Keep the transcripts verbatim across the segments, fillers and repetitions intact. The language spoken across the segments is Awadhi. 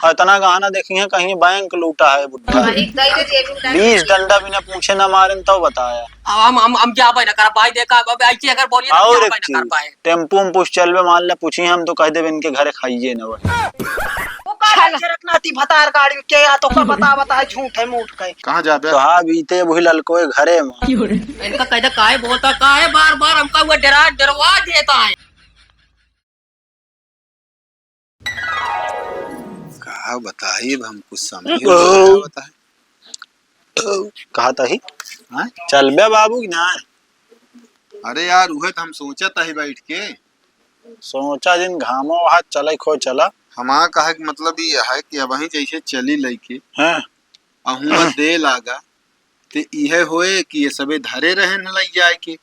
और इतना गहना देखी है, कहीं बैंक लूटा है बुढ़ा। बीस डंडा बिना पूछे ना मारेन, तो बताया। अब हम, हम, हम जाबे ना कर पाए, देखा, अब ऐसे अगर बोलिए तो और जाबे एक ना कर चीज, पाए। टेम्पू उम्पू से चलबे, मान ले, पूछी हम तो कह देबे, इनके घरे खाइए ना भाई। वो का चल। रखना थी भतार गाड़ी में, के या तो का बता, बता, झूठ है, मूठ का है। कहाँ जाबे? तो हाँ, बीते वही ललको है घरे में। इनका कह दे, काहे बोलता, काहे बार बार हमका वो डरा, डरवा देता है। का बताई, अब हम कुछ समझ ओ। नहीं आवत है। कहा तही? हाँ? चलबे बाबू कि ना? अरे यार, उहे तो हम सोचत ही बैठ के। सोचा जिन घामो हाथ चले खो चला। हमार कहे के मतलब ये है कि अबहीं जैसे चली लइके, हाँ। अहुआ दे लागा, ते इहे होए कि ये सबे धरे रहे न लइ जाए के।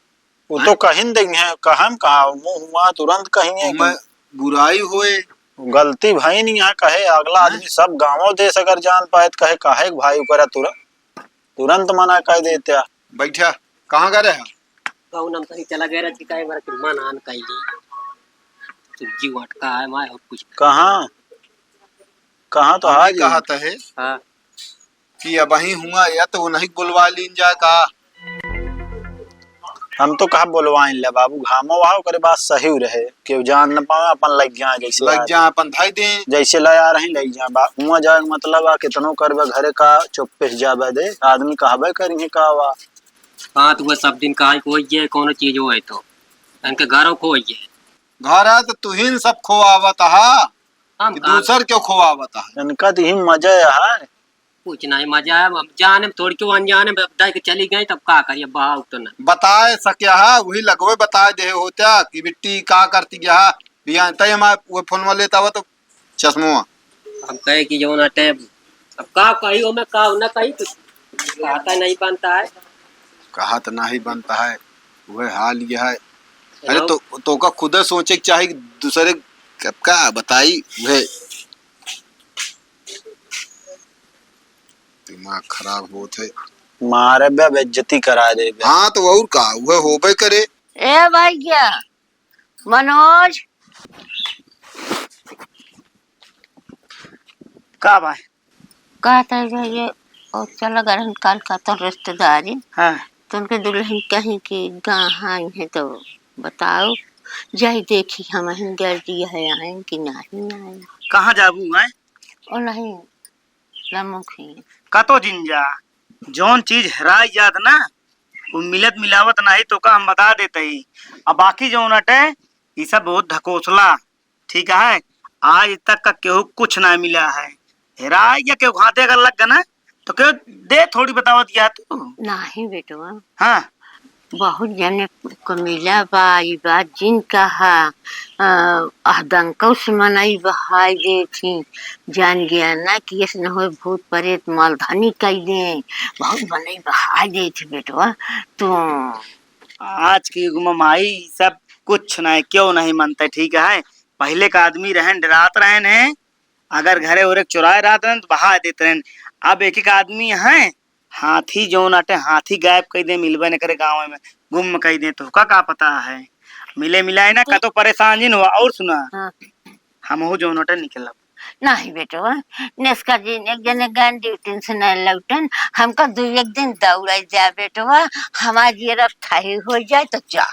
वो तो कहिन देंगे, कहम कहा, मुँह हुआ तुरंत कहिए कि ओमे बुराई होए। गलती भई नहीं है, कहे अगला हाँ। आदमी सब गाँवों देश अगर जान पाए तो कहे, काहे के भाई ओकरा तुरंत, तुरंत मना कर देते। बैठा, कहाँ गए रहे? गाँव नाम कहीं चला गया रहा, कि काहे मरा कि मन आन कइली। तो जीव अटका है माय और कुछ नहीं। कहाँ? कहाँ तो हमने आज कहा था है। हाँ। कि अबहीं हुआ या तो उन्हीं के बुलवा लीन जा का। हम तो कहा बुलवाइन ले बाबू, घामो वहा ओकरे बात सही रहे, केहू जान न पावे, अपन लग जाए जैसे लग आज। जाए, अपन धई दें। जैसे ले आ रही, लग जाए बा। हुआ जाए के मतलब आ, कितनो करबे घरे का, चुप्पे से जाबे दे, आदमी कहबे करिहे का बा। हाँ, तो वो सब दिन का ही कोई ये कोनो चीज होए तो, इनके घरों को ये। घर है तो तुहिन सब खोआवत हा, हम कि का दूसर क्यों खोआवत हा? इनका तो ही मजा है। कुछ नहीं मजा है, अब जाने में थोड़ी क्यों अनजाने में, अब दाई के चली गई, तब का करिए, बहाव तो ना। बताए सके हा, वही लगवे बताए दे होत्या कि बिट्टी का करती गया हा, बिहान तई हमारे वो फोन में लेता हुआ तो चश्मो। हम कहे कि जौन अटे, अब का कही, ओमे का न कही, कुछ कहता नहीं बनता है। कहा तो नहीं बनता है, वह हाल यह है। अरे तो, तो का खुद सोचे के चाही कि दूसरे के अब का बताई, वह दिमाग खराब होत है। मारे बे, बेइज्जती करा दे बे। हाँ, तो और का, वह होबे करे। ए भैया, मनोज। का बा? कहत है भैया, और चला गरहन काल का तो रिश्तेदारी। हाँ। तो उनके दुल्हन कहीं कि गाहाँ आई है तो बताओ, जाई देखी हम हिंदर जी है आए कि नहीं आए। कहाँ जाबू आए? ओ नहीं, लमुखी। कतो जिन जा, जौन चीज हेराई जात ना, उ मिलत मिलावत नाही, तोका हम बता देत ही। अब बाकी जौन अटे, ई सब बहुत ढकोसला, ठीक है? आज तक का केहू कुछ ना मिला है। हेराई या केहू हाथे अगर लग गए ना, तो केहू दे थोड़ी बतावत या तू। नाही बेटवा। हाँ। बहुत जने को मिला बा, ई बात जिन कहा, अ, अहदंकौ से मनई बहाय देथी, जान गया ना कि ऐसे न होए भूत प्रेत मलधनी कई दे, बहुत मनई बहाय देथी बेटवा, तू। आज के युग में माई सब कुछ नहीं, क्यों नहीं मनते, ठीक है? पहले का आदमी रहन डरात रहन है, अगर घरे ओरे चुराए रहत रहन तो बहा देत रहन। अब एक एक आदमी है, हाथी जौन आटे, हाथी गायब कई दे, मिलबे न करे गाँव में, गुम कई दे, तोहका का पता है? मिले मिलाए ना, तो कतो परेशान जिन हुआ। और सुना, हाँ। हमहू जौन आटे निकलब। नहीं बेटवा, नेस्का जी एक जने गैन ड्यूटी से न लौटन, हमका दू एक दिन दौड़ाई जा बेटवा, हमार जियरा थाही हो जाए तो जा।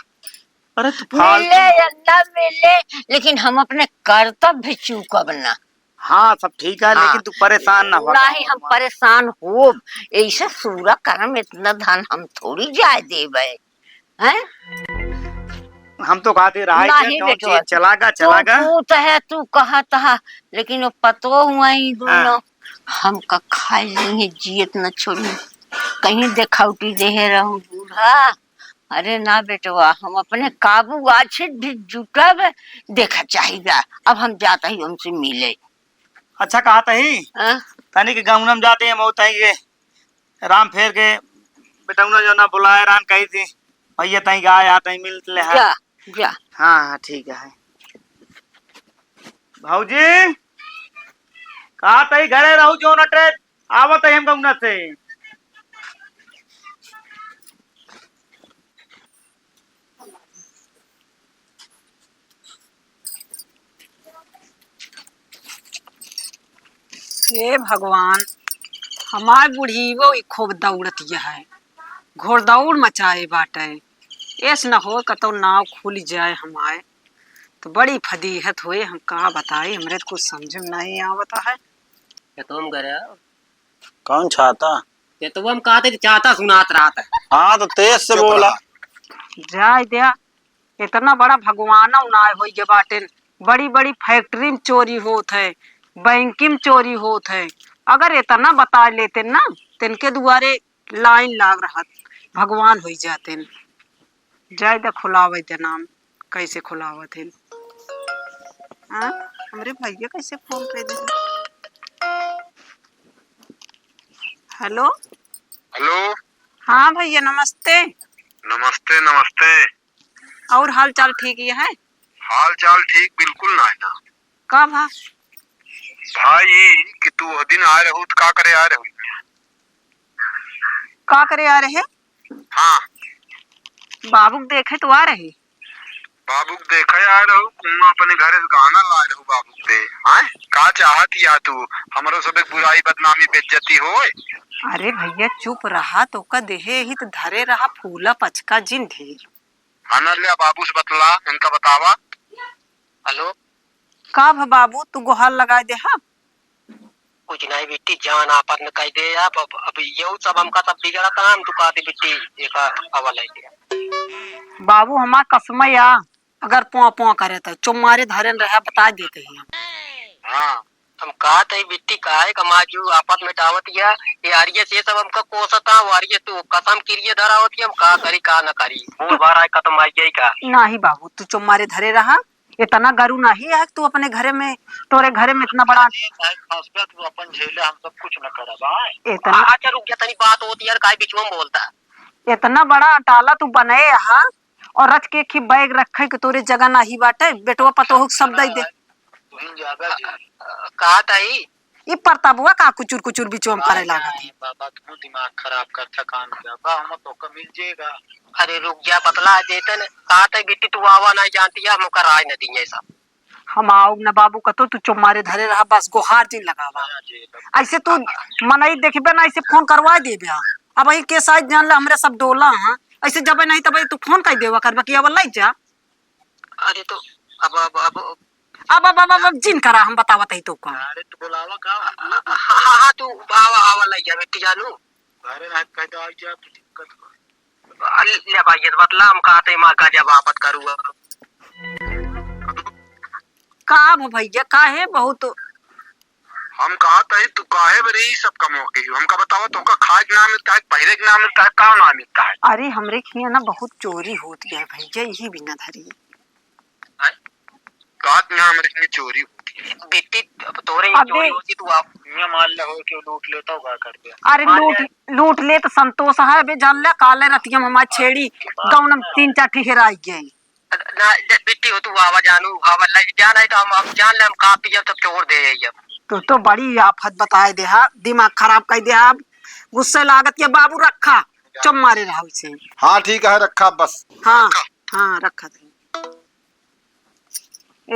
अरे तो मिले फालतू या ना मिले, लेकिन हम अपने कर्तव्य चूकब ना। हाँ, सब ठीक है, हाँ। लेकिन तू परेशान ना हो। नहीं, हम परेशान होब। ऐसे सूरा करम इतना धन हम थोड़ी जाए देबे, हैं? हम तो कहते रहा है नहीं जो बेटवा, चीज चला गा, तू चला गा। पूत है, तू कहत हा, लेकिन वो पतो हुआ ही दोनों। हाँ। हमका खाए लेंगे, जियत न छोड़ी। कहीं देखौटी देहे रहू बूढ़ा। अरे ना बेटवा, हम अपने काबू आछित भी जुटब, देखा चाहिए। अब हम जाता ही उनसे मिले। अच्छा, कहा तही? हाँ? तनी के गौनम जाते हैं, मऊ तही के राम फेर के बेटौना जो ना बुलाए रहन, कही थी, "भैया तही गाय आ, तही मिल ले है।" जा, जा। हाँ, हाँ, ठीक है। भौजी, कहा तही घरे रहू जो नटे, आवत है हम गौना से। हे भगवान, हमार बुढ़ीवो ई खूब दौड़त यहै, घोड़दौड़ मचाए बाटै। एस न हो कतौ नाव खुल जाए हमार, तो बड़ी फदीहत होए। हम का बताई, हमरे तो कुछ समझ में नहीं आवत है। खेतवा में गया। कौन छाता? खेतवा में कहते चाहता सुनात रहत है। हाँ, तो तेज से चुप बोला। रहा। जाए द्या, इतना बड़ा भगवान उनाय होई गए बाटेन। बड़ी बड़ी फैक्ट्री में चोरी होत है, बैंक में चोरी होत है। अगर इतना बता लेते ना, तिनके दुआरे लाइन लाग रहत, भगवान होई जातेन। जाए द खुलावे द नाम, कैसे खुलावत हैं। हाँ, हमरे भैया कैसे फोन कर दे। हेलो। हेलो। हाँ भैया, नमस्ते। नमस्ते, नमस्ते। और हाल चाल ठीक ही है? हाल चाल ठीक बिल्कुल ना है ना। का भा? भाई, कि तू वो दिन आए रहू, तो का करे आए रहू? का करे आए रहे? हाँ। बाबू के देखे तो आ रहे। बाबू के देखे आए रहू, कुआं अपने घरे से गहना लाए रहू बाबू के दे। हाँ? का चाहत या तू? हमरो सब एक बुराई, बदनामी, बेइज्जती होए। अरे भैया, चुप रहा, तो का देहे ही तो धरे रहा, फूला पचका जिन ढेर। हाँ, न ले, बाबू से बतला, इनका बतावा। हेलो। का भ बाबू, तू गोहार लगाए देहा? कुछ नहीं बिट्टी, जान आपत में कह दे आप। अब, अब यहू सब हमका सब बिगड़त है, हम तू कह दे बिट्टी, एक हवा ले दे। बाबू, हमार कसमया, अगर पों पों करे तो चुम्मारे धरन रहे, बता देते हैं। हाँ। हम कहत हई बिट्टी काहे का माजू आपत में डावत या, ये आरिये से सब हमका कोसत है, वो आरिये तू कसम किरिये धरावत या, हम का करी का न करी। बोल बार आए खत्म आई गई का? नाही बाबू, तू चुप मारे धरे रहा, इतना गरु नाही है कि तू अपने घरे में, तोरे घरे में इतना बड़ा। अरे भाई, फंसबे तू अपन झेले, हम सब कुछ न करब, आए। इतना आ-, अच्छा रुक जा, तनी बात होती यार, काहे बीच में बोलता? इतना बड़ा अटाला तू बने हा, और रच के खी बैग रखे के तोरे जगह नाही बाटे, बेटवा पतोह के सब दई दे। तुहिन ज्यादा जी। अ, अ, का ताई? ई परताबुआ का कुचुर कुचुर बिचवा में करे लागत है? बाबा, तू दिमाग खराब कर थकान हो जा। बा, हम तो का मिल जाएगा। अरे रुक जा, बतला देते न। का ताई बिट्टी, तू आवा नहीं जानती है, हम ओकर राय न दिए सब। हम आउब न बाबू, कतो तू चुप मारे धरे रहा, बस गोहार जिन लगावा। हाँ जी, तब ऐसे तू मनई देखबे ना, ऐसे फोन करवा देबे। अब वही के साथ जान ले, हमरे सब डोला हाँ, ऐसे जबे नहीं तबे तू फोन कर देवा करबे कि अब लई जा। अरे तो अब, अब, अब, अब, अब, अब, अब जिन करा, हम बतावत ही तो का। अरे तो बुलावा का? हाँ, हाँ, हाँ, तू आवा, आवा लई जा बेटी जानू। घरे ना कह दो, आई जा, तो दिक्कत बा। अरे ले भाई, ये बतला, हम कहते माँ का जब आपत करूँगा। का भ भैया, काहे बहुत हम कहत हई, तू काहे बरे ई सब कमवा के? हमका बतावा, तोका खाए के ना मिलता है, पहिरे के ना मिलता है, का ना मिलता है? अरे, हमरे खिया ना बहुत चोरी होत है भैया, यही बिना धरी। हैं? कहत ना हमरे खिया चोरी होती है। बेटी, अब तोरे ही अबे चोरी होती, तू आप। ये मान ले हो कि लूट लेता होगा घर पे। अरे मान लूट, ले। लूट ले तो संतोष है, अबे जान ले, काले रतिया में हमार छेड़ी, गौनम तीन चार ठे हेराई गई। ना, दे, बिट्टी हो तू, आवा जानू, आवा लग जा, नहीं तो हम, हम जान ले, हम का पियब, तब छोड़ दे, यही अब। तू तो बड़ी आफत बताए दे, हा, दिमाग खराब कर दे, हा, गुस्से लागत के बाबू रखा, चुप मारे रहा उसे। हाँ, ठीक है, रखा बस। हाँ, रखा। हाँ, रखा दे।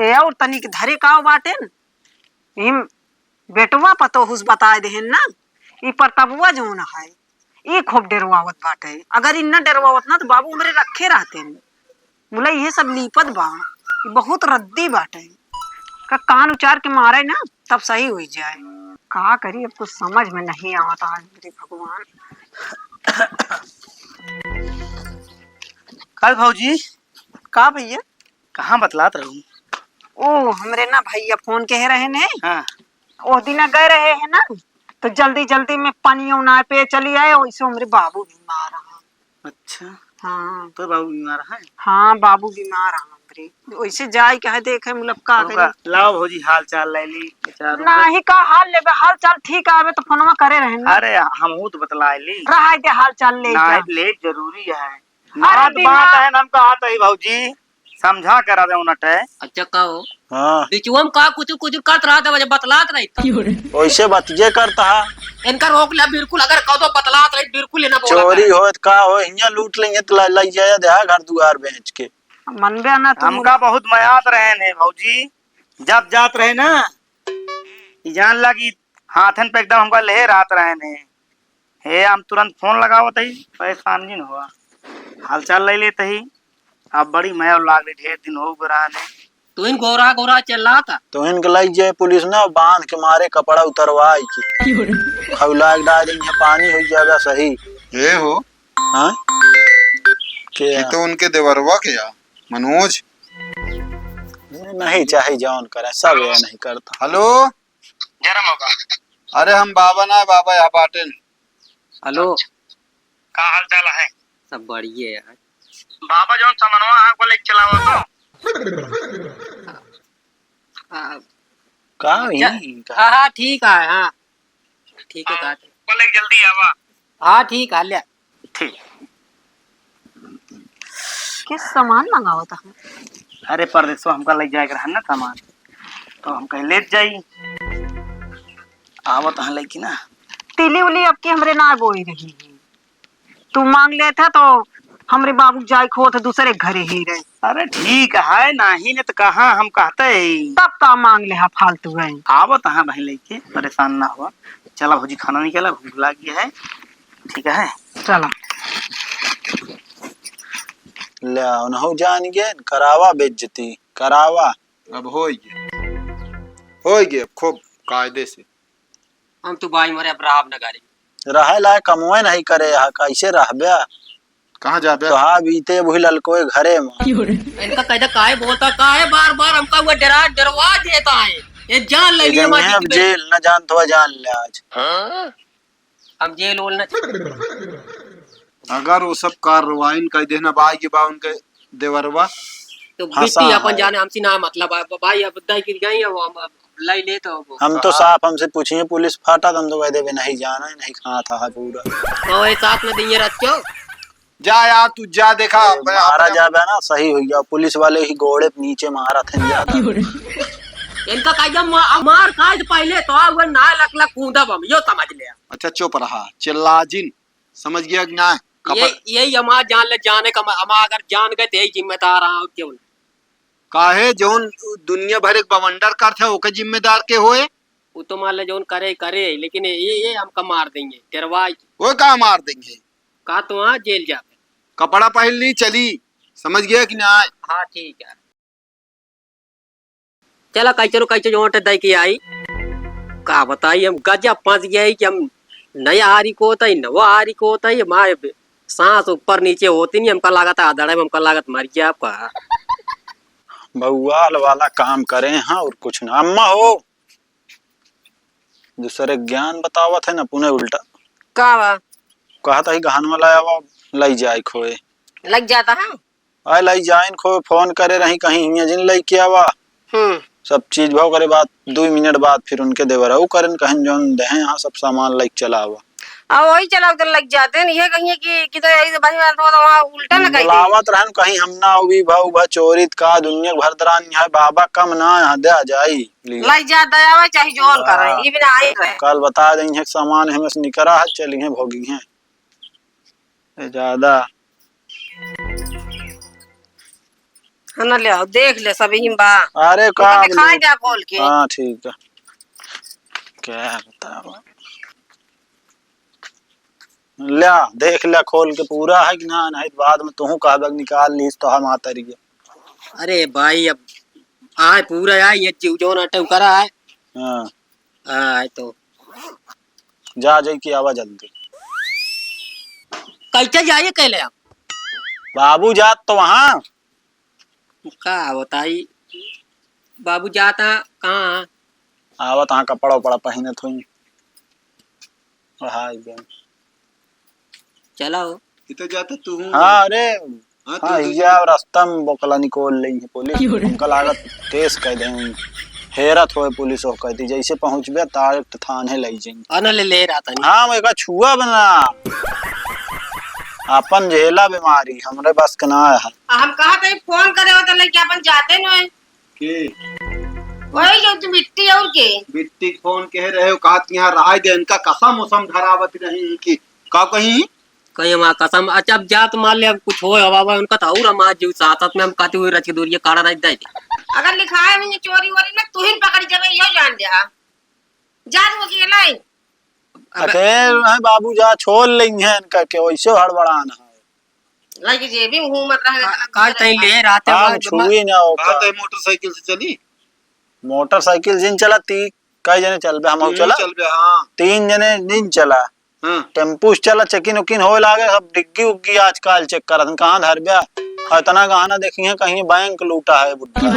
ए, और तनिक धरे का बाटे न, इम बेटवा पतोहुस बताए देहेन ना, ई परतबुआ जौन है, ई खूब डेरवावत बाटे। अगर ई न डेरवावत ना, तो बाबू हमरे रखे रहते हैं। बोला, "इहे सब लीपत बा, ई बहुत रद्दी बाटे।" का कान उचार के मारे ना, तब सही होई जाए। का करी, अब कुछ समझ में नहीं आवत आज, मेरे भगवान। कल भौजी। का भैया? कहाँ बतलात रहू? ओ, हमरे ना भैया फोन कहे रहे ने। हाँ। ओ दिन गए रहे हैं ना, तो जल्दी जल्दी में पानी उना पे चली आए, वैसे हमरे बाबू बीमार हैं। अच्छा। हाँ। तो बाबू बीमार हैं? हाँ, बाबू बीमार हैं हमरे। वैसे जाए के है देखे, मतलब का तो करी? का, लाओ भौजी, हाल चाल ले ली, चार रुपए। नाही, का हाल लेबे, हाल चाल ठीक आवे तो फोनवा करे रहे ना। अरे, हमहू तो बतलाए ली। रहा के हाल चाल ले ना, जा। लेट जरूरी है। अरे नात बीमार बात है ना, हम कहत ही भौजी। समझा करा दे उनटे। अच्छा, का हो? हाँ। बिचुआ में का कुछ, कुछ करत रहा था, वजह बतलात रही था। वैसे बतिये करता है। इनका रोक लिया बिल्कुल, अगर कह दो बतलात रही, बिल्कुल ये ना बोला चोरी करे। होत का हो, हियाँ लूट लेंगे तो ला, लाई जाया दे घर दुआर बेच के। मनबे ना तू हमका मुला। बहुत मयात रहे ने भौजी, जब जात रहे ना, ई जान ला कि हाथन पे एकदम हमका लेहे रहत रहेन। हे, हम तुरंत फोन लगावत ही, परेशान जिन हुआ, हालचाल ले लेत ही। अब बड़ी मया लागल, ढेर दिन हो गए रहने। तुहिन गोरा गोरा चिल्लाता। तुहिन के लग जाए पुलिस ना, बांध के मारे कपड़ा उतरवाई के। खौला के डाल देंगे, पानी हो जाएगा सही। ए हो। हाँ? के ये तो उनके देवरवा के या, मनोज। नहीं, चाहे जौन करे, सब ये नहीं करता। हेलो। जय राम बाबा। अरे हम बाबा ना, बाबा यहाँ बाटेन। हेलो। का हाल चाल है? सब बढ़िया है यार। बाबा जौन समनवा है, को लेके चलावा तो। आ, का अच्छा। ही का? हाँ, हाँ, ठीक है, हाँ। ठीक है, हाँ, का? को लेके जल्दी आवा। हाँ, ठीक है, ले। ठीक। के सामान मंगावत है? अरे, परदेसवा हमका लइ जाए के रहन ना सामान, तो हम कहीं लेत जाई। आवत हैं लइकी ना। तिली उली अब की हमरे ना बोई रही है। तू मांग लेत है तो हमरे बाबू जाए के होत है दूसरे घरे ही रहे। अरे ठीक है, नाही ने तो कहाँ हम कहते ही। तब का मांग ले हा फालतू है। आवत हैं बहिन लइकी, परेशान ना हुआ। चला भौजी खाना निकाला, भूख लागी है। ठीक है। चला। ले, उनहु जान गए, करावा बेइज्जती, करावा। अब होई गए, होई गए, अब खूब कायदे से। हम तो भाई मरे अब राम न गारी। रहे लायक कमवे नहीं करे, यहाँ कैसे रहबे? कहाँ जाबे? तो हाँ, बीते वही ललकोए घरे में। इनका कैदा काहे बोलता, काहे बार बार हमका वो डरा, डरवा देता है? ये जान ले ये लिए जंगे हमारी अब की जेल, न जान तो जान ले आज। हाँ? हम जेल ओल न। अगर वो सब कार्रवाई कइ देना, बाई के बा उनके देवरवा। तो हंसा बिट्टी अपन है। जाने हमसे ना मतलब है, भाई अब तय गिर गई है, वो हम अब लाई ले तो वो। हम तो हाँ। साफ हमसे पूछिए पुलिस फाटा, तो हम तो कह देबे नहीं जाना है, नहीं खात है पूरा। तो एक साथ में दिए रख क्यों? जा यार, तू जा, देखा, ए, अपने आप मारा जाबे ना, सही हो गया। पुलिस वाले ही गोड़े पे नीचे मारा थे ज्यादा। इनका कायदा मा-, मार खाए से पहले तो आ, वो ना लक लक कूदब हम, यो समझ ले। अच्छा, चुप रहा, चिल्ला जिन, समझ गया कि ना? ये, कपड़ यही हमार जान ले, जाने का, हम अगर जान गए तो यही जिम्मेदार हाँ, और क्यों ना? काहे, जौन दुनिया भर एक बवंडर करत है, ओके जिम्मेदार के होए? वो तो मान ले, जौन करे, करे, लेकिन ये, ये हमका मार देंगे, डरवाई। वो का मार देंगे? का तो हाँ जेल जाबे। कपड़ा पहन ली, चली, समझ गया कि ना? हाँ, ठीक है। चला, कैसे रो, कैसे जो ओट दे के आई। का बताई, हम गजब फंस गया है कि हम नया हारी को होता है, नवा हारी को होता है, मारे बे-, सांस ऊपर नीचे होती नहीं, हमका लागत आदड़ है, हमका लागत मर गया आपका। बउआल वाला काम करे हैं और कुछ ना। अम्मा हो, दूसरे ज्ञान बतावत है ना, पुने उल्टा। का बा? कहत है गहनवा लाया बा, लई जाए खोए। लग जाता है? आए लई जाइन खोए, फोन करे रही कहीं हियाँ जिन लई के आवा। हम्म। सब चीज भाव करे बाद, दुई मिनट बाद फिर उनके देवर आऊ करन कहन जौन देहें यहाँ सब सामान लई के चला आवा। आ वही चला उधर लग जाते हैं, ये कहिए कि, कि तो यही से बनी बात हो तो वहाँ उल्टा ना कह दे। बुलावत रहन कहीं हम ना उबी भा उबा चोरित का दुनिया भर दरान यहाँ बाबा कम ना यहाँ दे आ जाई। लिया। लग जा दयावा चाहे जौन करे, हाँ। ये भी ना आए रहे। कल बता देंगे कि सामान हमें से निकरा है, चली हैं भोगी हैं। ए, ज्यादा। है ना, ले आओ, देख ले, सब यही में बा। अरे, का ओके, दिखाई बोले? दे खोल के। हाँ, ठीक है। क्या बतावा? ल्या, देख ल्या खोल के पूरा है कि ना, नहीं तो बाद में तुहू कहबे कि निकाल लीस तो हम आता रहिए। अरे भाई, अब आए पूरा आए, ये जीव जौन अटे उकरा आए। हाँ। आए तो। जा, जाई के आवा जल्दी। कैसे जाइए कहले आप? बाबू जात तो वहाँ। का बताई? बाबू जाता कहाँ? आवत हाँ कपड़ा उपड़ा पहिनत हुई। हाय बे। चला हो। इधर जाता तू हूँ। हाँ, अरे, हाँ, हाँ, तू, तू, या तू। रास्ता में बोकला निकोल लेंगे पुलिस। क्यों रे? हमका लागत केस कह दें। हेरत होए पुलिस हो कहती, जैसे पहुँचबे तारक तो थाने लई जाएंगे। अन ले, ले रहा था नहीं। हाँ, मैं का छुआ बना। अपन झेला बीमारी, हमरे बस के ना है। हम कहा थे फोन करे हो तो लेके अपन जाते न है। के? वही जो तू बिट्टी और के? बिट्टी के फोन कह रहे हो, कहा कि यहाँ रहाई दे, इनका कसम उसम धरावत रही कि का कहीं? कहीं हमारा कसम, अच्छा अब जात मान ले, अब कुछ होए हवा हुआ उनका तो और हमारा जीव साथ साथ में हम कहते हुए रच के दूरिये काढ़ा रख दे। अगर लिखाए हुई चोरी वोरी ना, तू ही पकड़ जावे, यो जान ले। जा तू अकेला ही। अकेले रहे बाबू, जा छोड़ लेंगे इनका के, वैसे हड़बड़ान है। लगे जेबी में हूँ मत रहे, का, इतना काल तई ले रहते हम छुई ना हो का। तई मोटरसाइकिल से चली? मोटरसाइकिल जिन चला, ती कई जने चलबे, हम तीन चला। चलबे, हाँ। तीन जने जिन चला। हाँ। टेम्पू से चला, चेकिन उकिन होए लागे, सब डिग्गी उग्गी आजकल चेक करत हैं, कहाँ धरब्या। और इतना गहना देखी है, कहीं बैंक लूटा है बुढ़ा।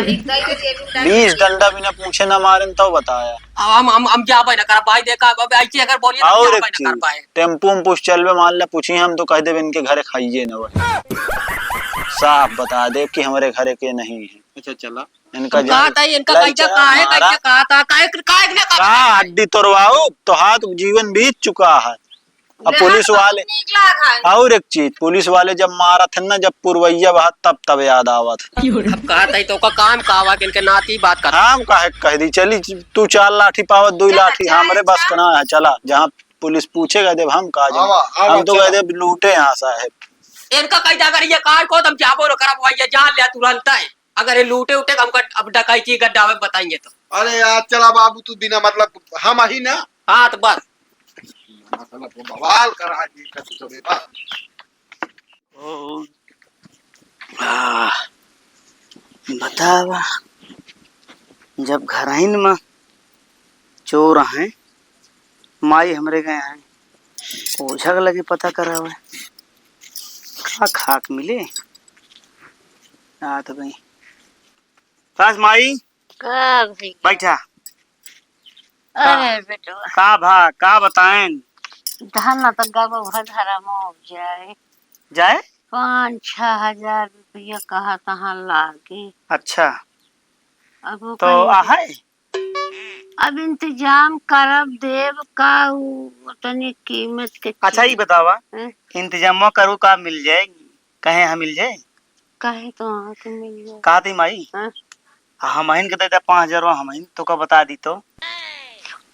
बीस डंडा बिना पूछे ना मारे, तो बताया। अब हम, हम, हम जाबे ना कर पाए, देखा, अब ऐसे अगर बोलिए तो और जाबे एक ना कर चीज, पाए। टेम्पू उम्पू से चलबे, मान ले पूछी, हम तो कह देबे इनके घरे खाइए ना भाई। साफ बता दे कि हमारे घरे के नहीं है। अच्छा, चला। इनका हम जान कहा था, इनका लड़ाई कैसे झगड़ा कहा है, मारा। कैसे कहा था, काहे, काहे के ना कहा का है? हड्डी तोड़वाओ, तो हाथ जीवन बीत चुका है। अब ले पुलिस हाथ वाले नीक लाग है। और एक चीज, पुलिस वाले जब मारत है ना, जब पुरवैया बहा, तब, तब याद आवत है। अब कहा था, तो का काम का हुआ कि इनके नाती बात कर। हम काहे कह दी, चली तू चार लाठी पावत, दो चला, लाठी, चला, हमरे बस चला। का ना है, चला, जहाँ पुलिस पूछेगा, देब हम का जाने। आवा, आवा, हम तो चला। कह देब, लूटे यहाँ साहेब। इनका कही था, अगर ये कार को तुम क्या बोलो, करब, वही ये जान लिया तुरंत है। अगर ये लूटे उठे, हमका अब डकैती गड्ढा में बताएंगे तो। अरे यार, चला बाबू, तू बिना मतलब हम ही ना। हाँ, तो बस। मतलब बवाल करा दी कभी तो बेटा। ओ, आ, बतावा, जब घरइन में चोर हैं, माई हमरे गए हैं, ओझा के लगे पता करावे, का खाक मिले? आ तो गई। सास माई, का भई? बैठा। अरे का? बेटवा। का भा, का बताएन? धान ना तो गबो भर धरा मो जाए। जाए? पाँच छह हजार रुपया कहाँ तहाँ लागे। अच्छा। अब वो तो कहीं आहे? अब इंतजाम करब, देब का उ तनी कीमत के अच्छा, चीज। ई बतावा, हैं? इंतजामवा करू का मिल जाए? कहे यहाँ मिल जाए? काहे तो वहाँ के मिल जाए। कहा थी माई? हाँ? आ, हमहिन के दे दे पाँच हजार, हमहिन तो का बता दी तो।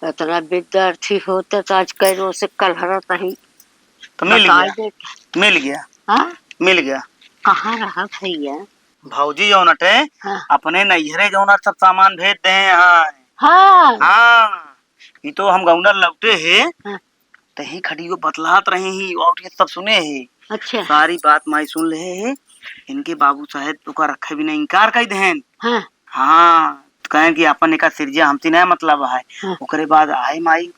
इतना विद्यार्थी होते तो आज कई रोज से कलहरत ही। तो मिल बता गया। देते। मिल गया। हाँ? मिल गया। कहाँ रहा भैया? भौजी जौन अटे, हाँ। अपने नैहरे जौन अटे सब सामान भेज दे हैं यहाँ। हाँ। हाँ। ई तो हम गौनर लौटे हे, हाँ। तही खटियो बतलात रहे ही और ये सब सुने हे। अच्छा। सारी बात माई सुन ले हे। इनके बाबू साहेब ओका रखे बिना इनकार कर देहेन। हाँ। हाँ, तो कहें कि अपन एका सिरजा हमसे नहीं मतलब है। हाँ। ओकरे बाद आए माई,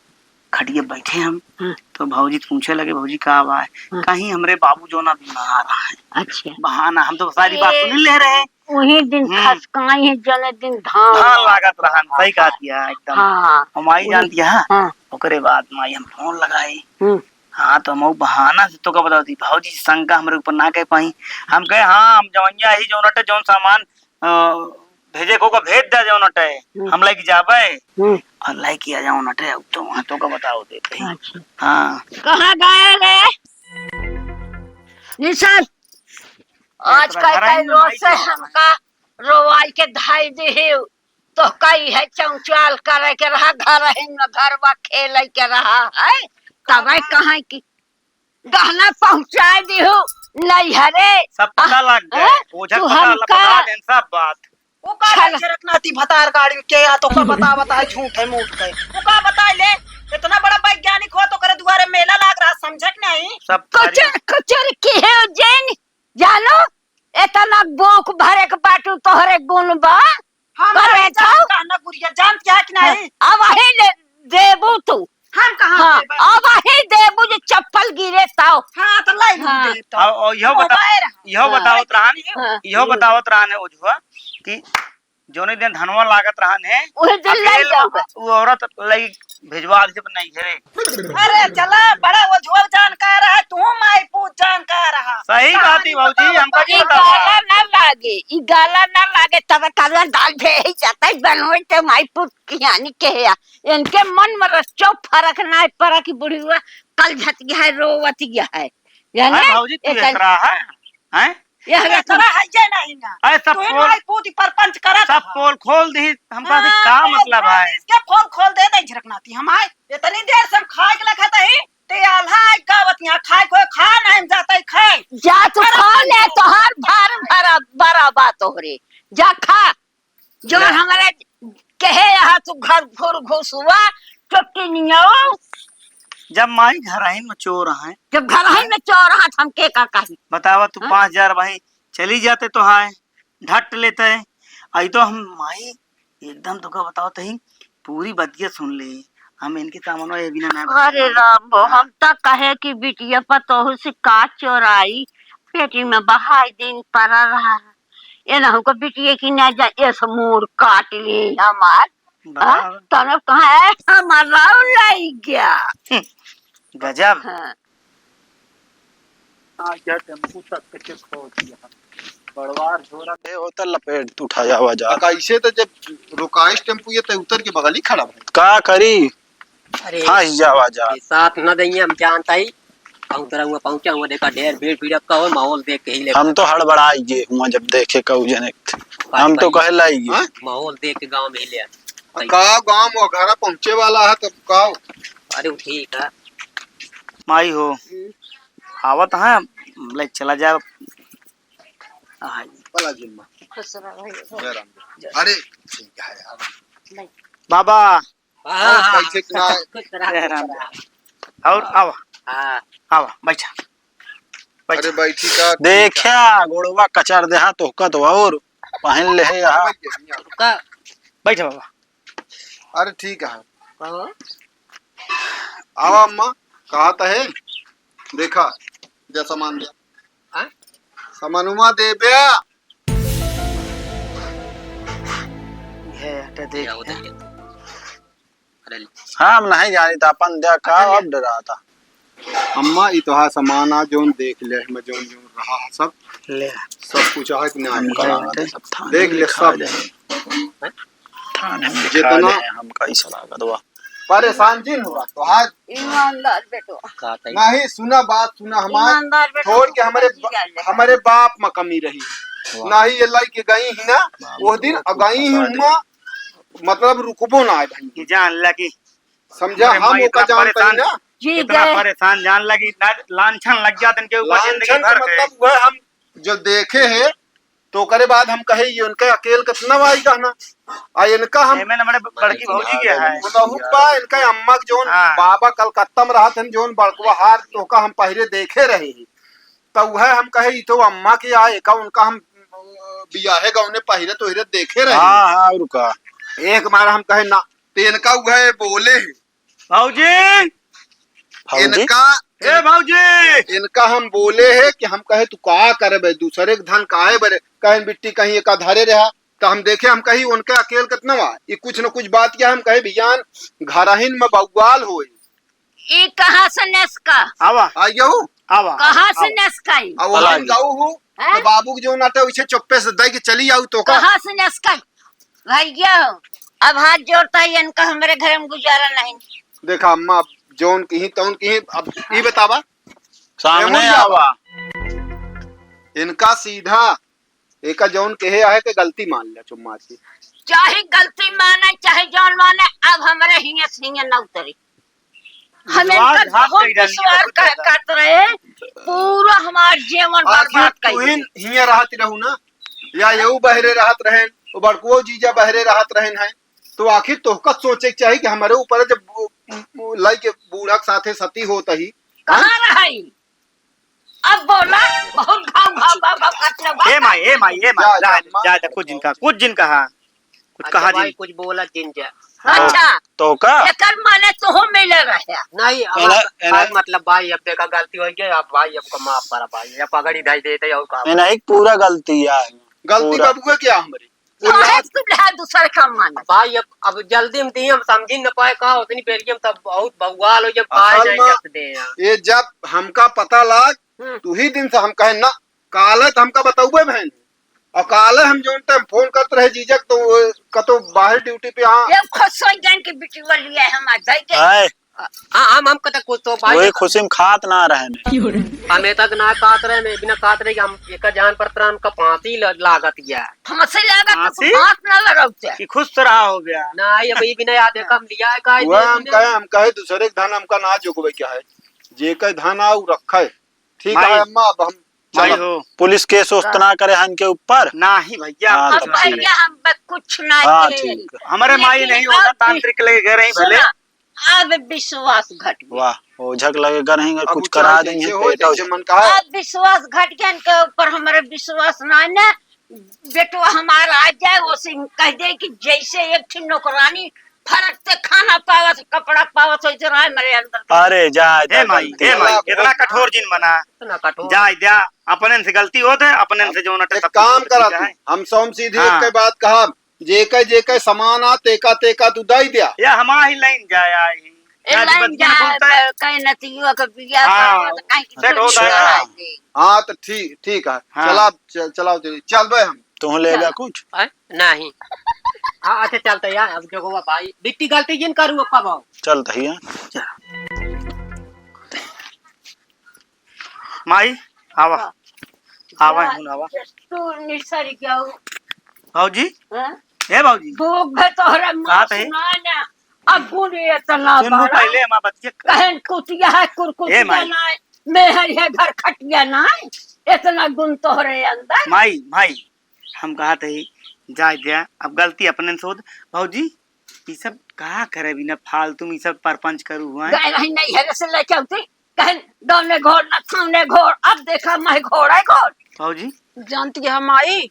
खटिया बैठे हम, हाँ। तो भौजी तो पूछे लगे, "भौजी का बा है?" हाँ। कहीं हमरे बाबू जो ना बीमार है। अच्छा। बहाना, हम तो सारी बात ये सुन ले रहे। वही दिन हम्म। खसकाई है, जने दिन धान धान लागत रहन, सही कहा दिया एकदम। हाँ। हम आई वही जानती है, हाँ। ओकरे बाद माई हम फोन लगाई। हम्म। हाँ, तो हम बहाना से तो का बताओ थी, भौजी शंका हमरे ऊपर ना कह पाई। हम कहे, "हाँ, हम जवनिया ही जौन अटे, जौन सामान, अ, भेजे को का भेज दे जौन अटे, हम्म। हम लेके जाबे हम्म। और लेके आ जौन अटे, अब तो वहाँ तो का बताओ देते हैं।" अच्छा। हाँ। कहाँ गए रे? निशान। आज कई कई रोज से हमका रोवाई के धाई दिही, तो कई है चौचाल करे के रहा, घर ही में घरवा खेले के रहा है, तबे कहाँ की गहना पहुँचाए दिहू नैहरे। सब पता लग गए, हैं? ओझा तू पता हमका बता देन सब बात। वो का छल- झरकनाती भतार गाड़ी में के आ तो का बता, बता, झूठ है, मूठ है। वो का बताए ले, इतना बड़ा वैज्ञानिक हो तो करे दुआरे मेला लाग रहा, समझे कि नहीं? सब कचर, कचर की है जैन, जानो, इतना बोक भरे के बाटू तोहरे गुण बा। हम करे नहीं जान जाओ। कहना गुरिया, जानत क्या कि नहीं? अब वही ले देबू तू। हम कहाँ हाँ, देबे? अब वही देबू जो चप्पल गिरे ताओ। हाँ, तो लाई हम हाँ। देब तो। और, और यह वो बता-, बाहर है। यह हाँ। बतावत रहन, हाँ। यह बतावत रहन है ओझवा कि जौने दिन धनवा लागत रहन है, उहे दिन अकेल लाई जाओगे। वो औरत लाई भेजवा दे अपने नैहरे। अरे चला, बड़ा ओझवा जानकार है, तू माई पूत जानकार है। सही कहानी बात है भौजी, बताओ, हमका बताओ। ई गाला ना लागे, ई गाला ना लागे, तब काला दाल भेज जाता है, बनवे ते माई पूत किहानी के है। इनके मन में रच्चो फरक ना है, फरक की बुढ़िया कल झट गया है, रोवत गया है। जाने? अरे भौजी, तू एकर एकरा है, हैं? यह अरे, तोरा है जे नहीं ना। अरे, सब तू पोल, माई पूती परपंच करत सब ह। पोल खोल दी, हमका से हाँ, का पोल मतलब खोल है? दी, इसके पोल खोल दे दे झरकनाती हम आए। इतनी देर से हम खाए के लखत ही, ते आल्हा आए गावत यहाँ खाए को खा नहीं जाता है खाए। जा तू अरे, खा ले, तोहार भार भरा, बरा बात हो रे। जा खा। जो ले। हमारे कहे यहाँ तू घर घुर घुस हुआ, चुटकी नियो। जब माई घरहिन में चोर हैं। जब घरहिन में चोर हैं, तो हम के का कही? बतावा तू, हाँ? पाँच हजार वहीं चली जाते तो हाय, ढट लेते। आई तो हम माई एकदम तोका बतावत ही, पूरी बतिया सुन ले। हम इनके सामने ये बिना ना अरे राम हो, हाँ। हम त कहे कि बिटिया पतोहू से का चोराई, पेटी में बहाई दिन पड़ा रहा। ये ना हमको बिटिया की ना जा, ये सब मूड़ काट ले हमार। बताओ। हाँ? तब कहा है, हमारा लाई गया। हम्म, गजब। हाँ। आ गया टेम्पू तक के चेक हो दिया। बड़वार झोरा। ए, होता लपेट उठा जावा जा। आ, कैसे तो जब रुकाइस टेम्पू ये तो उतर के बगल ही खड़ा भाई। का करी? अरे, हाँ, ही जावा जा। ये साथ न दइए, हम जानता ही। हम तोरा हुआ पहुंचा हुआ देखा ढेर भीड़ भीड़ का हो, माहौल देख के ही ले। हम तो हड़बड़ाई गए हुआ जब देखे कहू जने। हम तो कहे लाई गए। हाँ? माहौल देख के गांव में ही ले। आ, का गांव वो घरा पहुंचे वाला है तब का? अरे, वो ठीक है। माई हो, आवत है, ले चला जा। हाँ। भला जिम्मा। खुश रहो भाई। जय राम जी। अरे, ठीक है यार। नहीं। बाबा। हाँ, और हाँ। बैठे कि ना? खुश रहो, जय राम। खुश रहो। और आवा। हाँ। आवा, बैठा। बैठा। अरे, बैठी का? देखा, गोड़वा कचर देहा, तोहका तो और पहन ले है यहाँ। रुका। बैठा बाबा। अरे ठीक है। कहो। आवा अम्मा, कहा त है? देखा, जा सामान दे। हाँ? सामानुमा दे बे। ये हटे देख। क्या होता है? अरे ले। हाँ, हम नहीं जानी था, अपन दे का अरे ले। अब डरा था। अम्मा, ई तोहार सामान आ, जौन देख ले, मैं जौन जौन रहा है सब, ले। सब कुछ है कि नहीं? हम करा दे, सब थाने देख ले, लिखा सब। दे। थाने में लिखा जितना दे, हम कैसा लागत बा। परेशान जिन हुआ, तोहार ईमानदार बेटो। का तई? नहीं, सुना बात, सुना हमार। ईमानदार बेटो, छोड़ के हमरे बा-, हमरे बाप में कमी रही। वाह। नहीं, ये लाई के गई ही ना, बाप वो दिन रे, अ गई ही पता हुआ, मतलब रुकबो ना है भाई। ये जान लगी। समझा, हमरे हम माई ओका इतना जानत हई परेशान, ना। जी, इतना गए। परेशान जान लगी, ना लांछन लग जात इनके ऊपर जिंदगी लांछन के भर के। मतलब वह हम जो देखे हैं, तो ओकरे बाद हम कहे, "ये इनके अकेल कितना भाई कहना?" आ इनका हम एमे न हमरे बड़की भौजी के है। बहुत बा, इनका अम्मा के जौन हाँ। बाबा कलकत्ता में रहत हन, जौन बड़कवा हार, तो ओका हम पहले देखे रहे हैं। तो वह हम कहे, "ई तो अम्मा के आ, एका उनका हम, अ, बियाहे गौने पहिरे तोहिरे देखे रहे।" हाँ, हाँ, और का? एक बार हम कहे, "ना।" तो इनका वह बोले हैं। भौजी! भौजी? इनका, ए भौजी! इनका हम बोले है कि हम कहे, "तू का करबे? दूसरे के धन काहे बरे?" कहे, "बिट्टी कहीं एका धरे रहा।" तो हम देखे, हम कही, "उनके अकेल कितना बा?" ये कुछ न कुछ बात किया, हम कहे, "भैया, घरहिन में बवाल होई।" ई कहाँ से नसका? आवा। आ गयो? आवा, कहाँ से आवा। नसका ई? अब पलाई। हम जाऊ हूँ, हैं? तो बाबू के जो नाते उसे चुप्पे से दे के चली आऊ तो का? कहाँ से नसका? भैया, अब हाथ जोड़ता है, इनका हमरे घर में गुजारा नहीं। देखा अम्मा, अब जौन कही तौन कही, अब ई बतावा। सामने एमन आवा। इनका सीधा एका जौन कहे आहे के गलती मान ले, चुप मार के। चाहे गलती माने, चाहे जौन माने, अब हमरे हियां से हियां न उतरी। हम इनका विश्वासघात बहुत कइला, विश्वास बहुत कर, ज्यादा। करत रहे, पूरा हमार जीवन आखिर बर्बाद कर तू ही दिए। हियां रहत रहू ना, या येऊ बहरे रहत रहेन, वो बड़कुओ जीजा बहरे रहत रहेन हैं, तो आखिर तोहका सोचे के चाही कि हमरे ऊपर जब वो, वो लई के बूढ़ा के साथे सती होत ही, कहाँ हाँ? रही? अब बोला, बहुत घाव, घाव, घाव, घाव करत रहो। ए माई, ए माई, ए माई, जा, जा, जा, जा, माँ। जा, जा, कुछ जिन कहा, कुछ जिन कहा, कुछ अच्छा कहा भाई, जिन। कुछ बोला जिन जा। अच्छा। तो का? एकर माने तोहो मिले रहे। नहीं, अब एना, आप, एना। अब मतलब भाई, अब देखा गलती हो गई, अब भाई, अब को माफ करा भाई, अब पगड़ी धई देते और का। एना एक पूरा गलती है। गलती पूरा। बबुआ क्या हमरी? काहे तू ले दूसरे का मान? भाई, अब, अब जल्दी में दी, हम समझी न पाए का, उतनी बेरियम तब बहुत बवाल हो, जब पाए असल नहीं में जब दे यार। ये जब हमका पता लाग, हम्म। तू ही दिन से हम कहे ना, काले तो हमका बताउबे बहन। और काले हम जोन टाइम फोन करत रहे जीजक, तो वो कतो बाहर ड्यूटी पे, हाँ। ये खुश हो जान के बिटिया लिया है हमार जाई के। हाय। आ, आ, हम, हम कतक कुछ तो भाई वही खुशी में खात ना रहे ने। हम ए तक ना खात रहे, मैं बिना खात रहे, हम एक जान पर त्राण का फांसी ल-, लागत या। फांसी लागत, फांसी? हाथ ना लगाते। कि खुश तो रहा हो गया। ना, ये भी बिना याद है, हम लिया है, का वह हम कहे, हम कहे दूसरे के धन हमका ना जोगवे क्या है, जे का धन आऊ रखे। ठीक माई, है अम्मा, अब हम माई चलो। हो। पुलिस केस ओस हाँ। ना करे हन के ऊपर? नाही भैया, हाँ, कुछ तब ना ठीक। करे। भैया, हम बस कुछ ना हाँ, कहे। ठीक। हमरे माई लेकिन नहीं होगा, अब तांत्रिक लेके गए रही भले। सुना, अब विश्वास घट गया। वाह, ओझा के लगे गरही अगर अब कुछ उ करा चाहे देंगे, जैसे हो, पेटा जैसे उठा। मन कहा। अब विश्वास घट गया, इनके ऊपर हमारे विश्वास ना है ना। बेटवा हमारा आ जाए, वो से कह दे कि जैसे एक ठे नौकरानी फरक से खाना पावत, कपड़ा पावत, वैसे रहे मेरे अंदर। अरे जा, हे जा, माई, गलती हे हो माई, गई। इतना कठोर जिन बना। इतना कठोर। जा, जा, अपने से गलती होत है, अपने से जो नटे एक सब काम कुछ करा ठीक तू, है। हम सोम सीधी हाँ। एक के बात कहा, जेके जेके समान आ, तेका तेका तू दई द्या। या हमार ही लाइन जाए आई। ए, आज लाइन बतिया जाए, बोलता है। ब-, कहीं नतियुआ के बिया हाँ, करवा, तो कहीं की सेट होता है। छोड़ा दे। हाँ, तो ठीक, ठीक है। हाँ। चला, च-, चलाओ, चलिए, चल बे हम। तुम ले चल। जा कुछ? हैं? नहीं। हाँ, अच्छा, चलते यार, अब देखो भाई, बिट्टी गलती जिन करू, अब कब आओ? चलते ही हैं। माई, आवा। हाँ। आवा, जा, हुन आवा। तू निसर गया हो। भौजी? हाँ? ए भौजी? भूख भे तोहरे माँ कहाँ पे? सुना ना। अब गुण इतना सुन लू बड़ा। पहले हमार बतिया। कहन कुतिया है, कुरकुतिया ए माई। ना है। मेहर है, घर खटिया ना है। इतना गुण तोहरे अंदर। माई, माई, हम कहत ही, जाए द्या, अब गलती अपने से होत। भौजी, ई सब का करे बिना फालतू में ई सब परपंच करू हुआ है? गए रही नैहरे से लेके आउते, कहन दौने घोर न थाउने घोर, अब देखा मैं घोर है घोर। भौजी? जानती है माई,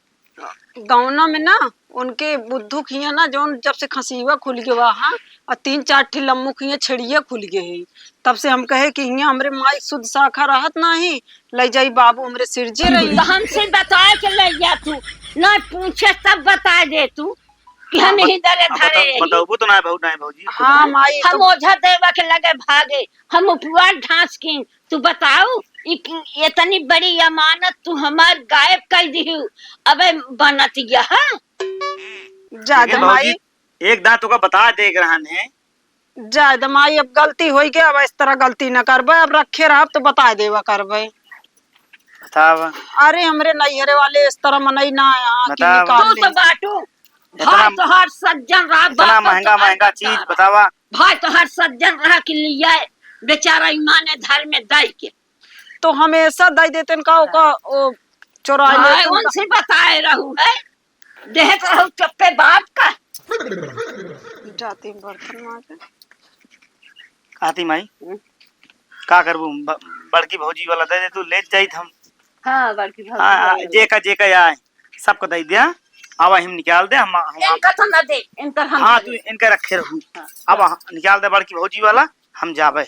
गौना में ना उनके बुद्धू खिया ना, जौन जब से खसीवा खुल गवा, हाँ, और तीन चार ठे लम्मू खिया छेड़िया खुल गए है, तब से हम कहे कि हियाँ हमरे माई शुद्ध शाखा रहत नाही, ले जाई बाबू हमरे सिरजे रही। तो हमसे बताए के ले जा तू, ना पूछे तब बताए दे तू कि हम हाँ, बत-, इही दरे हाँ, धरे बता-, रही। बताओ, वो तो ना है, बहुत ना है, भौजी, हाँ, बताओ। माई, हम तो ओझा देवा के लगे भागे, हम उपवास ढांस की, तू बताऊ, इ-, इतनी बड़ी अमानत तू हमार गायब कर दिहू, अबे बनत गया, हाँ? जा लेकिन दे भौजी, माई। एक दांत ओका बता दे रहन है, जाए दे माई, अब गलती होई गई, अब इस तरह गलती न करबे, अब रखे रहब तो बताए देवा करबे। बतावा। अरे हमरे नैहरे वाले इस तरह मनई ना आया कि बतावा। निकाल तू ले। तो बाटू, इतना, भाई तोहार सज्जन रहा, इतना बाप महंगा, तोहार महंगा चीज सत्ता रहा। बतावा। भाई तोहार सज्जन रहा कि लिया बेचारा ईमान धर्म दई के। तो हमेशा दई देते का ओका, ओ, चोराई भाई लेते का। उनसे बताए रहू है। देहत रहू चुप्पे बाप का। जाती बर्तन माजे। कहती माई, हम्म। का करबू? ब-, बड़की भौजी वाला दे दे तू, ले जाइत हम। हाँ, बड़की भौजी हाँ, हाँ, वाला। जेका, जेका आए, सबको दे दिया। आवा हम निकाल दे, हम, हम इनका तो ना दे, इनकर हम हाँ, दे तू दे। इनका रखे रहू। हाँ। अब हम निकाल दे बड़की भौजी वाला, हम जाबे।